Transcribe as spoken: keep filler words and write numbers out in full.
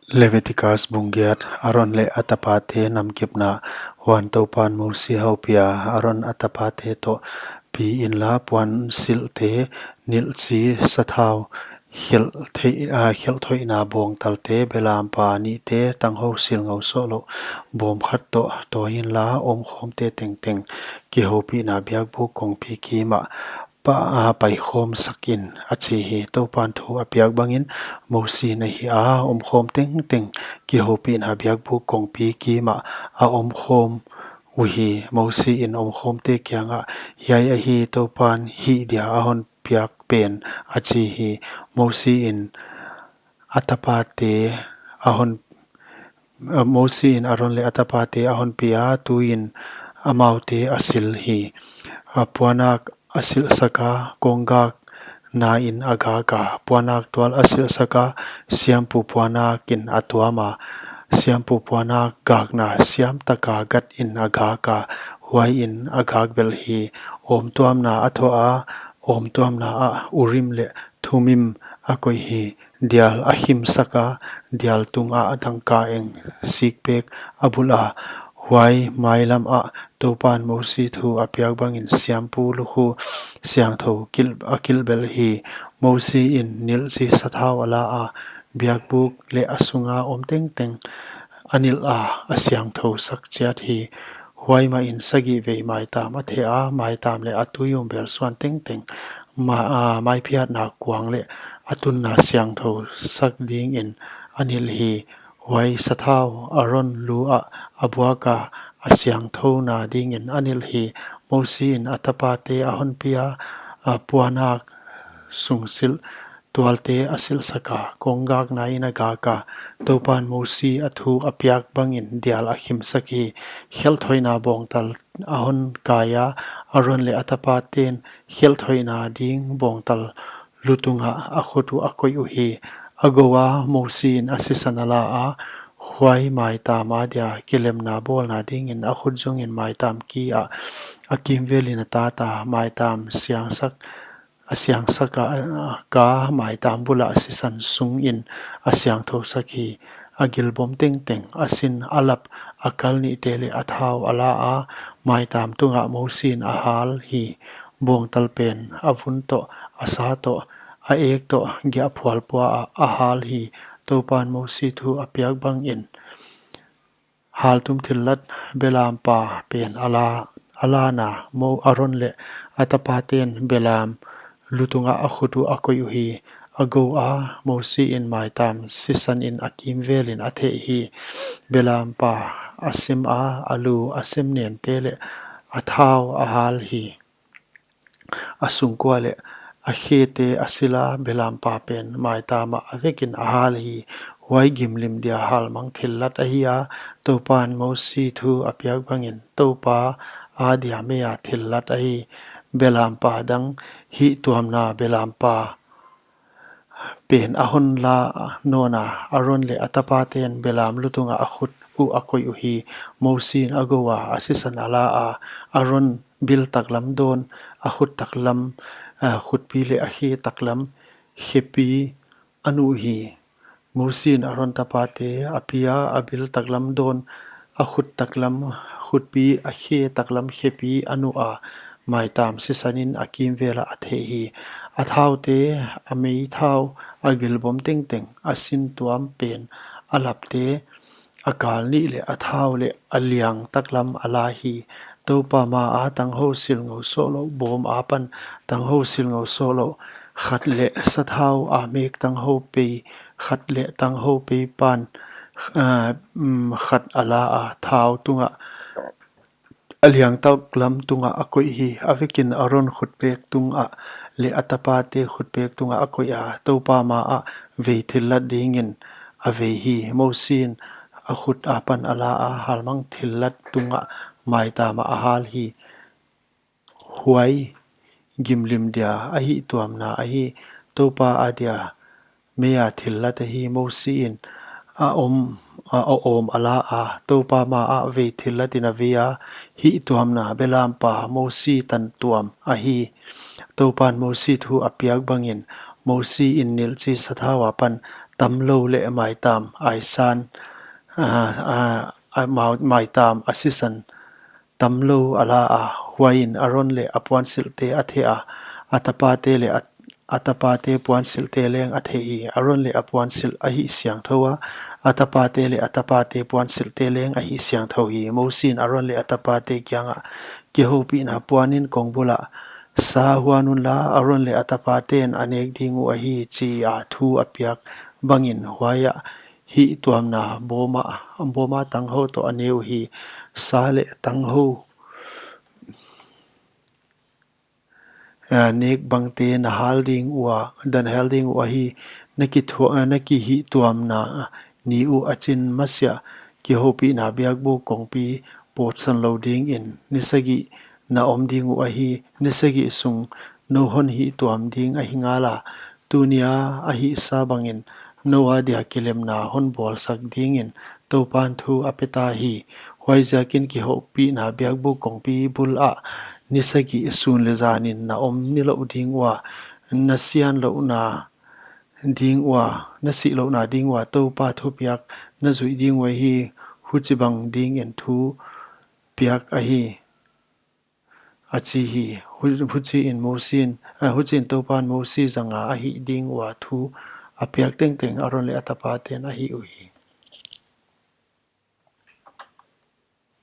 Leviticus bung giat. Aron leh a tapate namkipna. Huan Toupan Mosi houpiha, Aron a tapate toh, pi inla puansilhte nilhchi sathau, khelh thei-, a, khelh thoihna bawngtalte, belampa nihte, tanghou silngou sohlouh bawm khat toh, tawi inla omkhawmte tengteng kihoupihna biakbuk kongpi kimah pa, a, paikhawm sakin, a chi hi. Toupan thu a piak bangin Mosi in a hih a, omkhawm tengteng kihoupihna biakbuk kongpi kimah a omkhawm uhi. Mosi in omkhawmte kiangah, Hiai ahi Toupan hih dia a hon piak pen, a chi hi. Mosi in a tapate a hon, a, Mosi in Aron leh a tapate a honpi a, tuin amaute a silh hi. A, puanak a silhsak a, konggakna in a gak a, puanak tual a silhsak a, siampu puanak in a tuam a, siampu puanak gakna siamtaka gat in a gak a, huai in a gak belh hi. Omtuamna a thoh a, omtuamna ah Urim leh Thumim a koih hi. Dial a khimsak a, dial tungah dangkaeng sikpek a bulh a, huai mailam ah Toupan Mosi thu a piak bangin siampu lukhu siangthou kilh, a kilh belh hi. Mosi in nilhchi sathau a la a, biakbuk leh a sunga om tengteng a nilh a, a siangthou sak chiat hi. Huai mahin sagih vei maitam a theh a, maitam leh a tui um belsuan tengteng, ma-, a, maiphiatna kuang leh a tunna siangthou sak dingin a nilh hi. Huai sathau Aron lu ah a buak a, a siangthouna dingin a nilh hi. Mosi in a tapate a honpi a, a, puanak sungsilh tualte a silhsak a, konggakna in a gak a, Toupan Mosi a thu a piak bangin dial a khimsak hi. Khelh thoihna bawngtal a hon kai a, Aron leh a tapaten khelh thoihna ding bawngtal lutungah a khut uh a koih uhi. A gou a, Mosi in a sisan a la a, huai maitam adia kilemna bawlna dingin a khut zongin maitam ki ah a kimvelin a tat a, maitam siangsak a siangsak a, ka maitam bul ah sisan sungin a siangthou sak hi. A gilbawm tengteng, a sin, a lap, a kal nihte leh a thau a la a, maitam tungah Mosi in a hal hi. Bawngtal pen a vun toh, a sa toh, a ek toh, giahphual pua ah a hal hi. Toupan Mosi thu a piak bangin haltum thillat belampa pen a la, a lan a, Mo-, Aron leh a tapaten belam lutungah a khut uh a koih uhi. A gou a, Mosi in maitam sisan in a kimvelin a theh hi. Belampa a sim a, a lu, a sim nente leh a thau a hal hi. A sungkua leh a khete a silh a, belampa pen maitam ah a vekin a hal hi. Huai gimlim dia halmang thillat ahi a, Toupan Mosi thu a piak bangin Toupa adia meia thillat ahi. Belampa dang hihtuamna belampa pen a hon la nawn a, Aron leh a tapaten belam lutungah a khut uh a koih uhi. Mosi in a gou a, a sisan a la a, Aron bil taklam dawn, a khut taklam, a, khutpi leh a khe taklam, khepi a nuh hi. Mosi in Aron tapate a pi a, a bil taklam dawn, a khut taklam, khutpi, a khe taklam khepi a nuh a, maitam sisan in a kimvel ah a theh hi. A thaute, a meithau, a gilbawm tengteng, a sintuam pen, a lapte, a kal nih leh a thau leh a liang taklam a la hi. Toupa ma a tanghou silngou sohlouh bawm apan tanghou silngou sohlouh khat leh sathau a mek tanghou pei khat leh tanghou pei pan, ah, mm, khat a la a, thau tungah a liang taklam tungah a koih hi. A vekin Aron khutpek tungah leh a tapate khutpek tungah a koih a, Toupa ma ah vei thillat dingin a vei hi. Mosi in a khut apan a la a, halmang thillat tungah maitam ah a hal hi. Huai gimlim dia a hihtuamna ahi. Toupa adia meia thillat ahi. Mosi in a om, a, a awm a la a, Toupa ma ah vei thillat in a vei a, hihtuamna belampa Mosi tantuam ahi. Toupan Mosi thu a piak bangin Mosi in nilhchi sathau apan tamlou leh maitam a sisan, a, a, a, mau-, maitam a sisan tamlou a la a, huai in Aron leh a puansilhte a theh a, a tapate leh a, a tapate puansilhte leng a theh hi. Aron leh a puansilh a hihsiangthou a, a tapate leh a tapate puansilhte leng a hihsiangthou hi. Mosi in Aron leh a tapate kiangah, Kihoupihna puan inn kongbulah sa huan unla, Aron leh a tapate'n a nek ding uh ahi, chi a thu a piak bangin huaiah hihtuamna bawma, bawma tanghou toh a ne uhi. Sa leh tanghou, eh, nek bangte na hal ding ua, dan hal ding uh ahi. Na kithua-, eh, na kihihtuamna ni uh a chin masiah kihoupihna biakbuk kongpi pawtsan lou dingin ni sagih na om ding uh ahi. Ni sagih sung nou hon hihtuam ding ahi ngala. Tunia a hihsa bangin nou adia kilemna hon bawlsak dingin Toupan thu a peta hi. Huaiziakin kihoupihna biakbuk kongpi bulah ni sagih sun leh janin na om nilouh ding ua, na sianlouhna ding ua, na sihlouhna ding ua Toupa thupiak na zuih ding uh ahi. Huchibang dingin thu piak ahi, a chi hi. Hu-, huchiin Mosi in, eh, huchiin Toupan Mosi zanga a hih ding ua thu a piak tengteng Aron leh a tapate'n a hih uhi.